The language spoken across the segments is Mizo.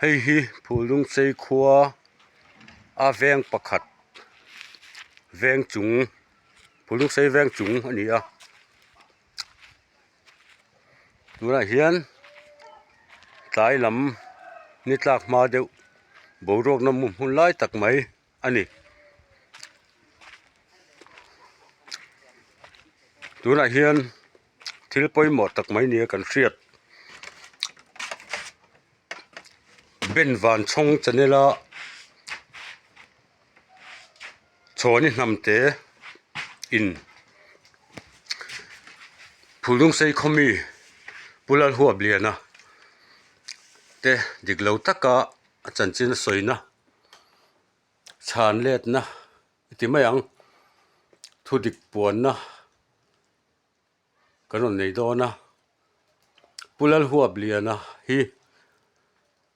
Hei hi Phulungchei khua a veng pakhat veng chung Phulungchei veng chung a ni a tunah hian tlai lam ni tlak hma deuh boruak nawm hmun lai tak mai a ni. Tunah hian thil pawimawh tak mai nia kan hriat Ben Vanchhawng channel a Chhawni hnamte in Phulungsei khawmi Pu Lalhuapliana te dik lo taka a chanchin a sawina chhan letna i ti mai ang thu dik puanna kan rawn nei dawn a Pu Lalhuapliana hi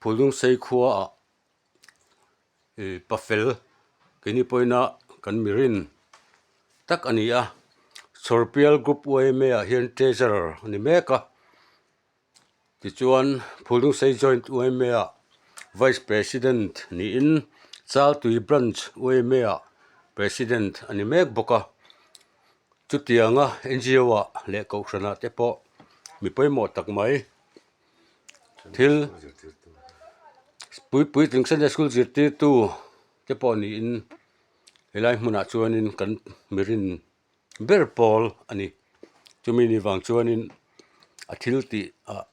Phulungsei khuaah ih pafel keini pawhin a kan mirin tak a ni a Chhawrpial group yma ah hian treasurer a ni mek a. Tichuan Phulungsei Joint yma ah Vice President niin Chaltui Branch yma ah President a ni mek bawk a. Chutianga NGO ah leh Kohhran ah te pawh mi pawimawh tak mai thil puitling Sunday School zirtirtu te pawh niin helai hmunah chuanin kan mirin ber pawl a ni. Chumi ni vang chuanin a thil tih ah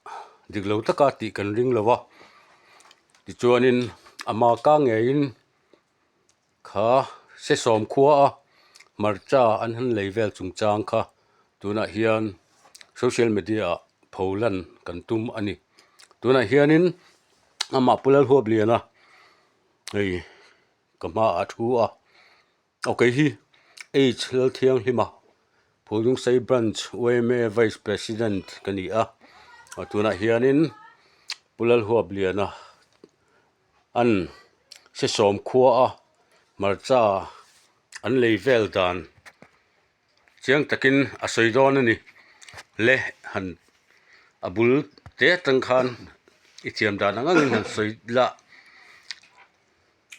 dik lo taka tih kan ring lo a, tichuanin ama ka ngeiin kha sesawm khua a hmarcha an han lei vel chungchang kha tunah hian social media ah pho lan kan tum a ni. Tunah hianin amah Pu Lalhuapliana hei ka hmaah a thu a. Aw kei hi H Lalthianghlima Phulungsei Branch yma Vice President ka ni a, aw tunah hianin Pu Lalhuapliana an sesawm khua a hmarcha an lei vel dan chiang takin a sawi dawn a ni le han a bul te atang khan i thiam dan ang angin han sawi la.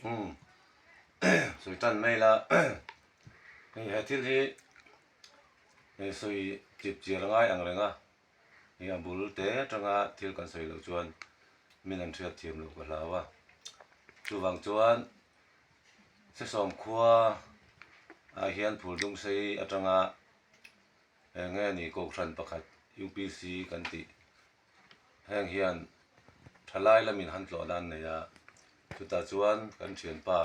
Umm sawi tan mai la hei he thil hi hei sawi chip chiar a ngai ang reng a hei a bul te atanga thil kan sawi loh chuan min an hriat thiam loh ka hlau a chuvang chuan sesawm khua ah hian phul dung sei atanga eng nge ni kohhran pakhat U_P_C kan tih. Heng hian thalai lamin han tlawh dan nei a, chutah chuan kan thianpa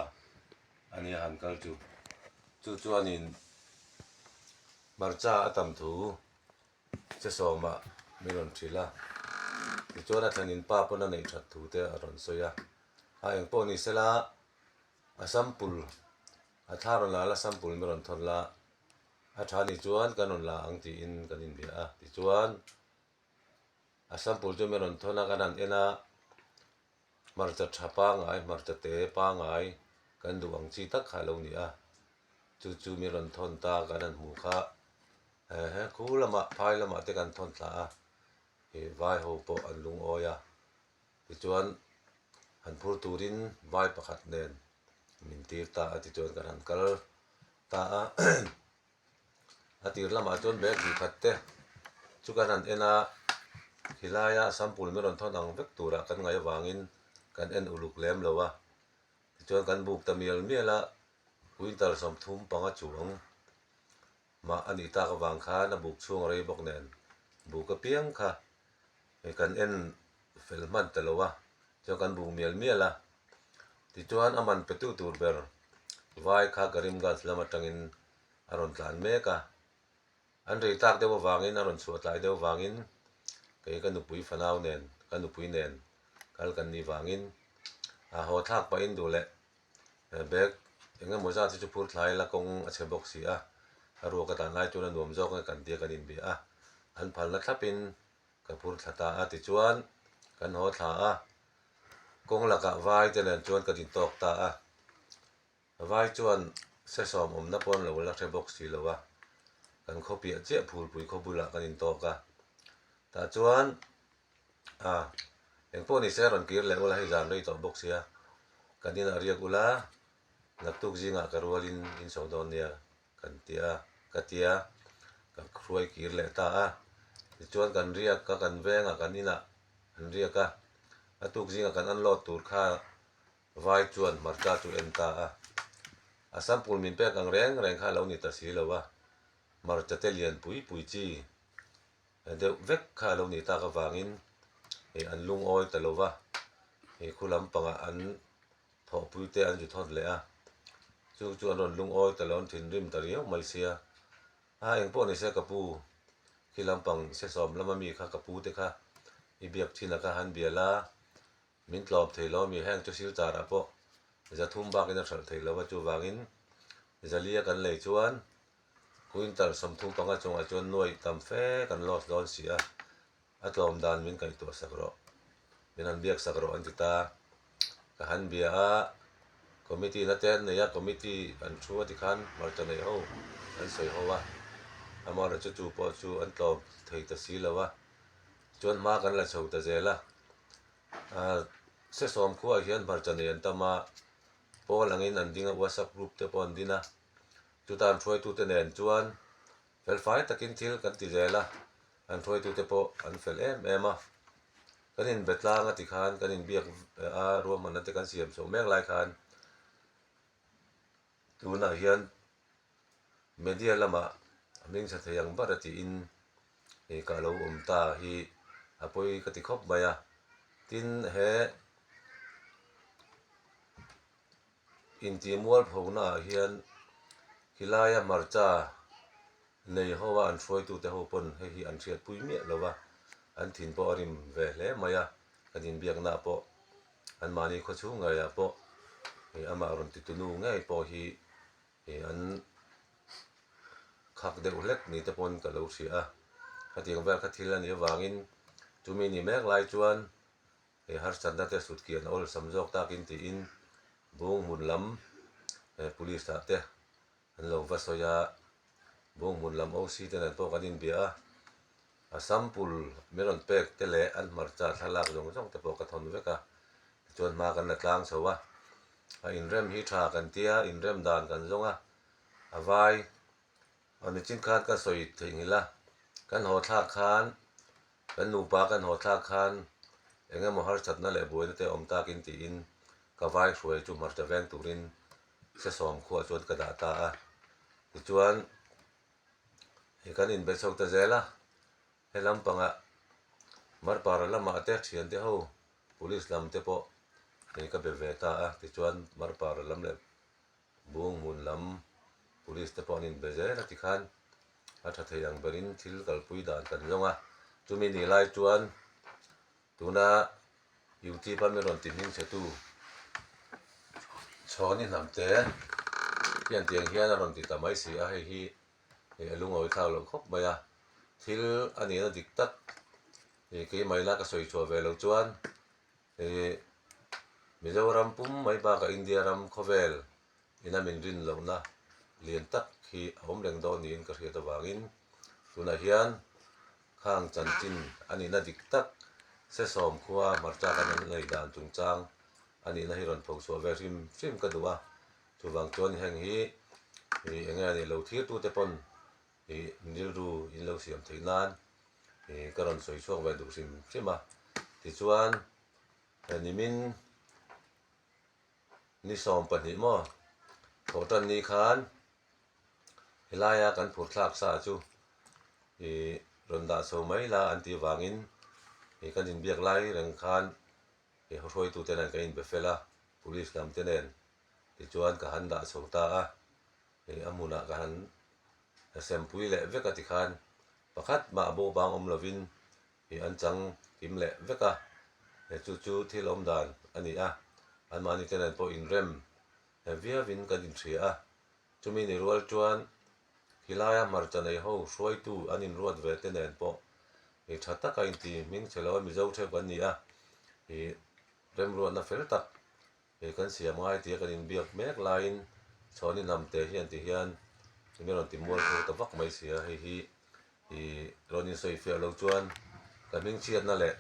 a nia han kal chu. Chu chuanin hmarcha a tam thu che sawmah min rawn hrilh a, tichuan a thlenin pa pawn a neih that thu te a rawn sawi a, a engpawh ni sela a sample a thla rawn la la sample min rawn thawn la, a tha nih chuan kan rawn la ang tiin kan inbia a, tichuan. A sample chu min rawn thawn a, kan han en a, hmarcha tha pangai, hmarcha te pangai kan duh ang chi tak kha a lo ni a, chu chu min rawn thawn ta kan han hmuh kha he khu lamah phai lamah te kan thawn thla a, ih vai ho pawh an lungawi a, tichuan han phur turin vai pakhat nen min tir ta a tichuan kan han kal ta a. A tir lamah chuan bag hnih khat te chu kan han en a, khilaia sample min rawn thawn ang vek turah kan ngaih avangin kan en uluk lem lo a, tichuan kan buk ta mial mial a, quintal 35 chuang mah a nih tak avang khan a buk chhung a rei bawk nen buk apiang kha kan en fel hman ta lo a, chuan kan buk mial mial a, tichuan a man petu tur ber vai kha Karimganj lam atangin a rawn tlan mek a, an rei tlak deuh avangin a rawn chhuah tlai deuh avangin kei ka nupui fanau nen ka nupui nen kal kan nih vangin a haw thlak pahin duh leh bag eng emaw zat hi chu phur thlai la kawng a chhe bawk si a, a ruak a tlan lai chuan a nuam zawk nge kan tia kan inbia a, an phalna thlapin ka phur thla ta a tichuan kan haw thla a, kawng lakah vai te nen chuan ka dintawk ta a. Vai chuan sesawm awmna pawn lo la hre bawk si lo a, kan khaw piah chiah phulpui khaw bulah kan intawk a, tah chuan a. Engpawh ni se rawn kir leh ula hei zan rei tawh bawk sia, kan inah riak ula naktuk zingah ka rualin in chho dawn nia kan ti a, ka ti a, ka hruai kir leh ta a. Tichuan kan riak a, kan vengah kan inah an riak a, a tuk zingah kan unload tur kha vai chuan hmarcha chu en ta a. A sample min pek ang reng reng kha a lo ni ta si lo a, hmarcha te lian pui pui chi deuh vek kha a lo nih tak avangin ih an lungawi ta lo va, ih khu lampangah an thawhpui te an zu thawt leh a, chu chu an rawn lungawi ta lo an thinrim ta riau mai sia, a engpawh ni se ka pu khi lampang sesawm lama mi kha ka pu te kha i biak thin a kha han bial a, min tlawm thei lo ami heng chu silchar ah pawh zathum bakin a hralh thei lo va chuvangin zalia kan lei chuan Quintal 35 chungah chuan nuaih tam fe kan loss dawn si a, a tlawm dan min kaihtuah sak rawh, min han biak sak rawh an ti ta. Ka han bia a, committee na te an nei a, committee an thu a ti khan hmarcha nei ho an sawi ho a, amaherawhchu chu pawh chu an tlawm thei ta si lo a, chuan hma kan la chho ta zel a. Sesawm khuaah hian hmarcha nei an tam a, pawl angin an ding a, WhatsApp group te pawh an din a. Chuta an hruaitute nen chuan felfai takin thil kan ti zel a, an hruaitute pawh an fel em em a. Kan inbe tlang a ti khan kan inbiak a ruahmanna te kan siam chhoh mek lai khan tunah hian media lamah a hming tha thei ang ber a tiin ih ka lo awm ta hi a pawi ka ti khawp mai a. Tin he. Intihmualphonaah hian khilaia hmarcha nei ho a an hruaitute ho pawn hei hi an hriatpui miah lo va, an thin pawh a rim ve hle mai a, kan inbiaknaah pawh anmahni khawchhung ngeiah pawh ih amah rawn titunu ngei pawh hi ih an khak deuh hlek ni te pawn ka lo hria a, khatiang vel kha thil a nih avangin chumi ni mek lai chuan He harsatna te sut kian a awlsam zawk takin tiin Bung hmun lam Police ah te an lo va sawi a, Bung hmun lam OC te nen pawh kan inbia a, a sample min rawn pek te leh an hmarcha thlalak zawng zawng te pawh ka thawn vek a, tichuan hma kan la tlang chho a, a inrem hi tha kan tia, inrem dan kan zawng a, a vai a nichin khan ka sawi theihnghilh a, kan haw thlak khan Kan nupa kan haw thlak khan eng emaw harsatna leh buaina te awm takin tiin ka vai hruai chu hmarcha veng turin sesawm khuah chuan ka dah ta a. Tichuan hei kan inbe chho ta zel a, he lampangah Marpara lamah te thiante ho police lam te pawh hei ka be ve ta a, tichuan Marpara lam leh Bung hmun lam police te pawh an inbe zel a tikhan a tha thei ang berin thil kalpui dan kan zawng a, chumi ni lai chuan tuna YouTube a mi rawn ti hming chhe tu Chhawni Hnamte hian tiang hian a rawn ti ta mai si a, hei hi a lungawi thlak loh khawp mai a, thil a nihna dik tak keimahina ka sawi chhuah ve loh chuan Hei Mizoram pum mai bakah India ram khawvel ina min rin lohna lian tak hi a awm reng dawn niin ka hriat avangin tunah hian khang chanchin a nihna dik tak Sesawm khua hmarcha kan an nei dan chungchang a nihna hi rawn phochhuah ve hrim hrim ka duh a, chuvang chuan heng hi eng nge a nih lo thirtute pawn ih rilru in lo siam theih nan ih ka rawn sawi chhuak ve duh hrim hrim a tichuan nimin ni 12 maw thawh tan ni khan helaia kan phur thlak sa chu ih rawn dah chho mai la an tih vangin ih kan inbiak lai reng khan ih hruaitute nen kan inbe fel a police lam te nen tichuan ka han dah chho ta a. Hei a hmunah ka han sempui leh vek a tikhan pakhat mah bo bang awm lovin ih an chang kim leh vek a, he chu chu thil awm dan a ni a, anmahni te nen pawh inrem viauin kan inhria a, chumi ni rual chuan khilaia hmarcha nei ho hruaitu an inruat ve te nen pawh ih tha taka inti hming chhe lo a Mizo theuh kan ni a, ih remruatna fel tak Hei kan siam ngai tia kan inbiak mek laiin Chhawni Hnamte hian ti hian enge rawn ti mual phur ta vak mai si a, hei hi ih rawn insawi fiah lo chuan ka hmingchhiatna leh.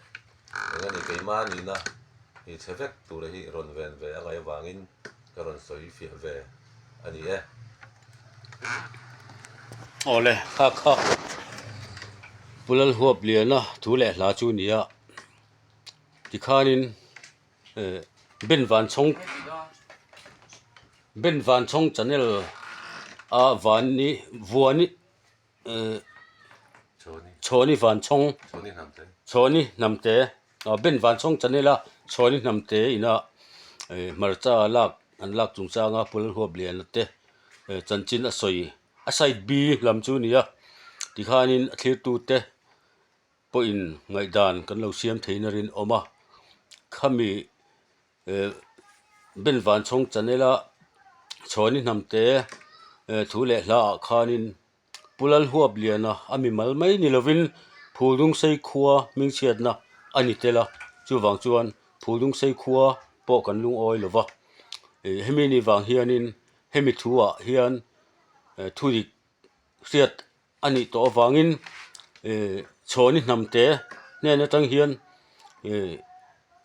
Eng a ni keimah nihna hi chhe vek tura hi rawn ven ve a ngaih avangin ka rawn sawi fiah ve a ni e. Awle, kha kha Pu Lalhuapliana thu leh hla chu ni a, tikhanin Ben Vanchhawng Ben Vanchhawng channel a Vani Vuani Chhawni Vanchhawng Chhawni Hnamte Ben Vanchhawng channel a Chhawni Hnamte ina hmarcha lak an lak chungchanga Pu Lalhuapliana te chanchin a sawi a side B lam chu a ni a tikhanin a thlirtute pawhin ngaihdan kan lo siam theihna rinawm a khami eh Ben Vanchhawng channel a Chhawni Hnamte eh thu leh hla ah khanin Pu Lalhuapliana a mi mal mai ni lovin Phuldungsei khua hmingchhiatna a ni tel a, chuvang chuan Phuldungsei khua pawh kan lungawi lo va, eh hemi ni vang hianin hemi thu ah hian eh thudik hriat a nih tawh avangin eh chhawni hnamte hnen atang hian eh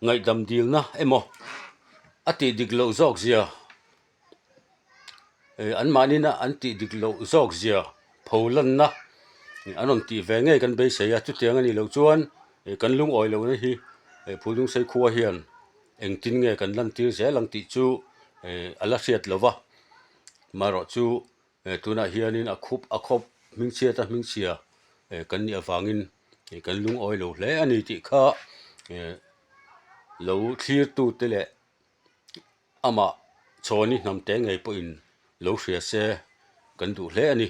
ngaihdam dilna emaw a tih dik loh zawk zia eh an mahni na an tih dik loh zawk zia pho lanna an rawn tih ve ngei kan beisei a chutiang a nih loh chuan eh kan lungawi lohna hi eh Phulungsei khua hian engtin nge kan lantir zel ang tih chu eh a la hriat lo va marawh chu Eh tunah hianin a khup a khawp hmingchhiat a hmingchhia eh kan nih avangin eh kan lungawi lo hle a ni tih kha eh lo thlirtute leh amah chhawni hnamte ngei pawhin lo hria se kan duh hle a ni.